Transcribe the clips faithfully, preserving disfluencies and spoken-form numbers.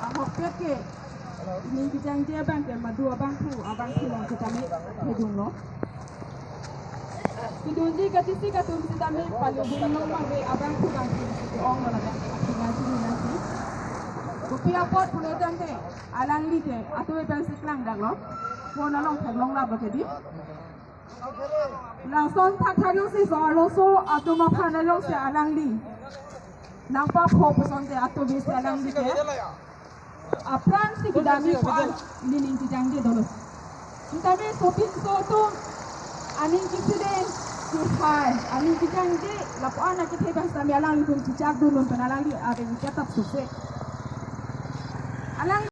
Ahokpet ke ining kejangje abang ke madu abangphu abangphu along sitame thedunlo. Kedunji kachesik atum sitame palo hum long mave abangphu abangphu ke-onglo ladak. Tina chini nasi. Kopi apot pulo tangte alangli ke atuve pensi klangdaklo. Phone along theklong lap ke di. Lason thakthak jongsi so arloso atum aphan alongsi alangli nangpapho pusonte atuve si alangli ke apran si kedam-i pu-an ining kejangje dolo. Sitame sopinso atum aning kesile kehai, aning kejangje lapu-an akethe abang sitame alanglitum chechak dun pen alangli areng ketap suse. Alang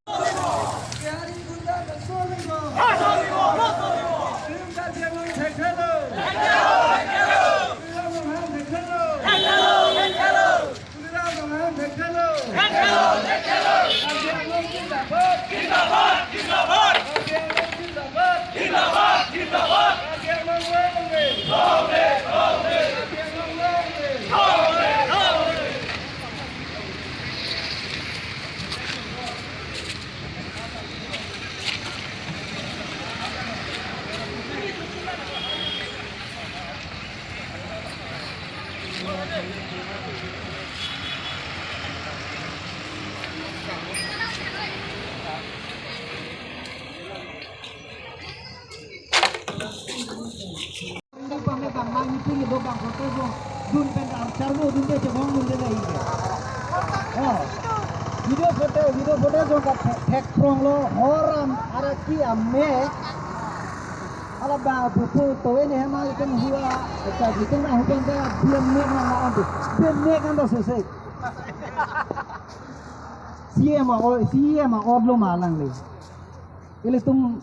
Hindi pa me bang mang meeting ido bang kote jo dun pen archar mo dun de chebong dun de lai ke. Oh. Video photo, video photo jo ka thek, thek prong lo horam araki ame. Ala ba pupu to ene hema ikan hua. Eka gitu na hupen de biam nek na na ambu. Biam nek na sese. C M a o, C M a odlo ma alangli. Ilitum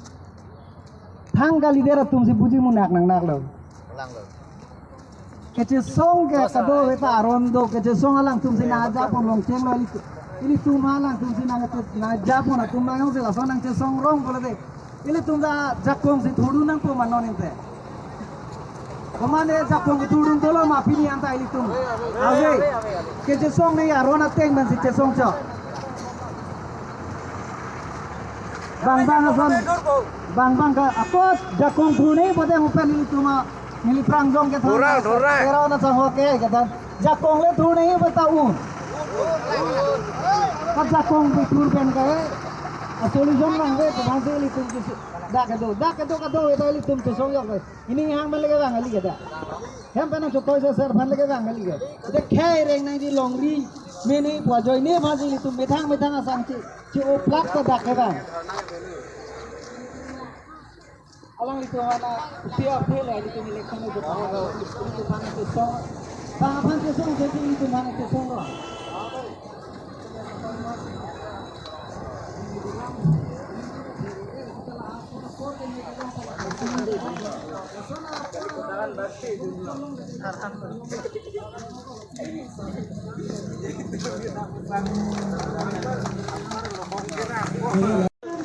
thang kalidet atum si buji munak nang naklo. Langlo. Kechesong ke kado eta aron do, kechesong alangtum si na japon longcheng lo, ili, ilitum alangtum si na, na japon atum nang si lason nangchesong rong pulote. Ilitum ta jakong si thurdun nangpo ma non inte. Komane jakong thurdun dolo ma pini anta ilitum. Ave. Kechesong ne aron ateng man si chesong chok. Bang bang ason. Bang bang ka akot jakong phurne bote hupen ilitum a neli prangjong ke thang. Thurang, thurang. Era na sang hoke kata. Jakong le thurne bata un. Ka jakong bithur pen ka, eh. A solution lang ve, teman se ilitum kisi. Dak kedo, dak kedo kedo eta ilitum chesong yok ve. Ini hang man leke bang ali kata. Hem pen nangchokoi se ser aphan leke bang ali kata. Dekhai reng nangji longri. Mene pu ajoine aphan si ilitum methang methang asang che, che-oplak ta dak ke bang. Alanglitum ana utia utia le ilitum election lo jepang. Ilitum aphan chesong. Bang aphan chesong, jadi ilitum aphan chesong lo.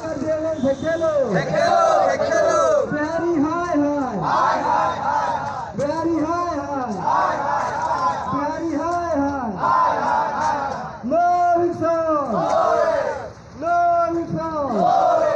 Karbi Anglong thekkelo. Thekkelo, thekkelo. Bihari hai hai. Hai hai hai. Bihari hai hai. Hai hai hai. Bihari hai hai. Hai hai hai. No eviction. No eviction. No eviction.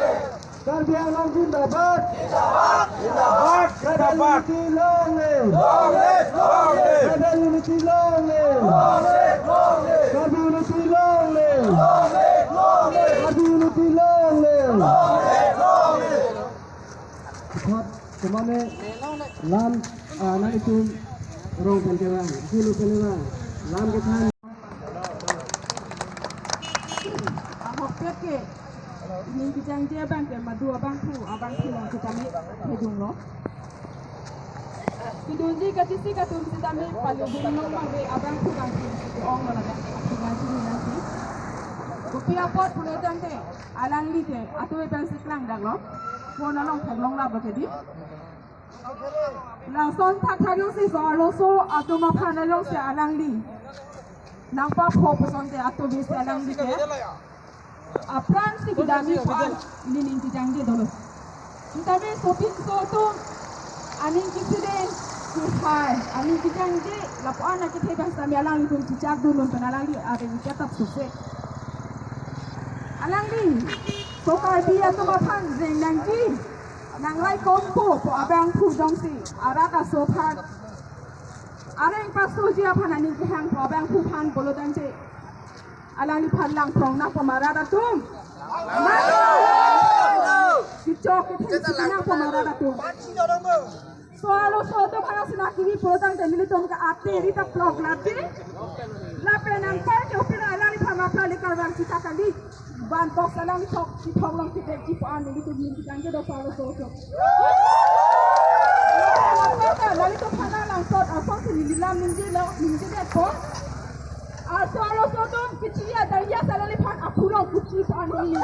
Karbi Anglong zindabad. Zindabad. Zindabad. Tribal unity long live. Long live, long live. Tribal unity long live. Long live, long live. Karbi unity long live. Long live, long live. Karbi unity long live. Long live, long live. Thot, temane lam, ah, nang itum rong pen kevang, kilu pen kevang, lam kethan. Ahokpet ke ining kejangje abang ke madu abangphu abangphu along sitame thedunlo. Kedunji kachesik atum sitame palo hum long mave abangphu abangphu ke-onglo ladak. Tina chini nasi. Kopi apot pulo tangte alangli ke atuve pensi klangdaklo. Phone along theklong lap ke di. Lason thakthak jongsi so arloso atum aphan alongsi alangli nangpapho pusonte atuve si alangli ke apran si kedam-i pu-an ining kejangje dolo. Sitame sopinso atum aning kesile kehai, aning kejangje lapu-an akethe abang sitame alanglitum chechak dun pen alangli areng ketap suse. Alangli, so Karbi atum aphan reng nangji, nanglai kompo pu abangphu jongsi arat aso aphan, areng pasoji aphan aning kehang pu abangphu aphan pulo tangte, alangliphan langphrong nangpo ma rat atum? Kecho kethengsi nangpo ma rat atum? So arloso atum aphan si nangkiri pulo tangte nelitum ke ate ri ta plok lati. Lapen nang party opira alangliphan mapla le karvang sita kali. Van box alang thok, si thok long si dek ji pu an nelitum ningje jangje do so arloso atum. Alanglitum aphan langsot asong si nelilam ningjelo, ningjedetpo. Aso arloso atum kichi ya daya sa alangliphan aphulong kuchi pu an neli.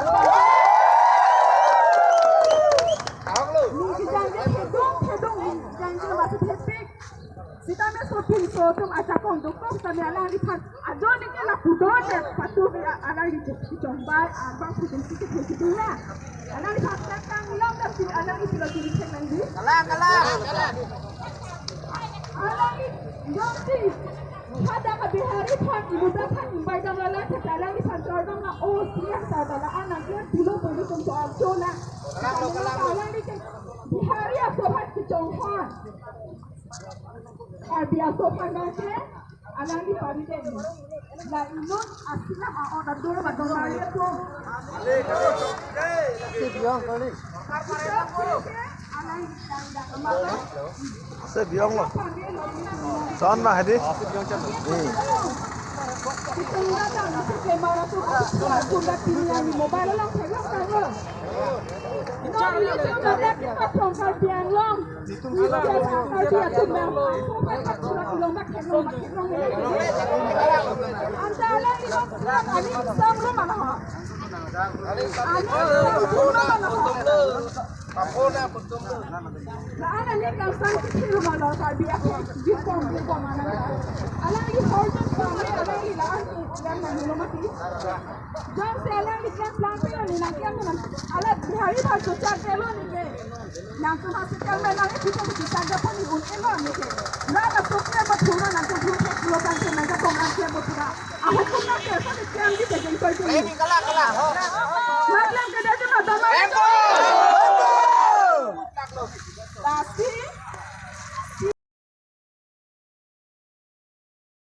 Ningje jangje thedung, thedung ningje jangje masi thepik. Sitame so pinso atum ajakong dokok sitame alangliphan ajo ningje lapu dodet patu ke alangli chongbai abangphu atum si kethek kethek na. Alangliphan tanglang dam si alangli silo kiri thek nangji. Kalang, kalang. Alangli jongsi hadak a Bihari aphan imuda aphan imbai dam lala thek alangliphan chor dam na o siang sa dala anang kian pulo pulo tum so arjo na. Kalang, kalang. Alangli ke Bihari aso aphan kechong aphan, Karbi aso aphan nangke, alangli pari deng. La inut asinam a-order dolo ba dong mari atum. Alangli dang dang amalo. Se biong lo. Son ma hadi? Itong na dang, isi ke mara tu, aku pura pura pini yang di mobile lang, saya lang kan lo. No, ini cuma ada kita tongkar pian long. Anta alangliphan, ani sang rumah lah. Ani sang rumah lah. La anani kan sang kecil rumah lah, Karbi aku, bipom, bipom anak. Alangli fortune kami, alangli la an, yang nang rumah ti. Jongsi alangli kan pelang pelang ni nang kiam nang. Ala Bihari aphan chokche lo neke. Nangtum ha settlement nang isi pun bisa japo ni un-e lo neke. Nang la sokle ba thuna nangtum thun thek lo kan ke nang japo nang ke bo thuna. Ahukum nang ke sa ni kiam di ke jeng koi ke. Ini kalang, kalang. Nang lang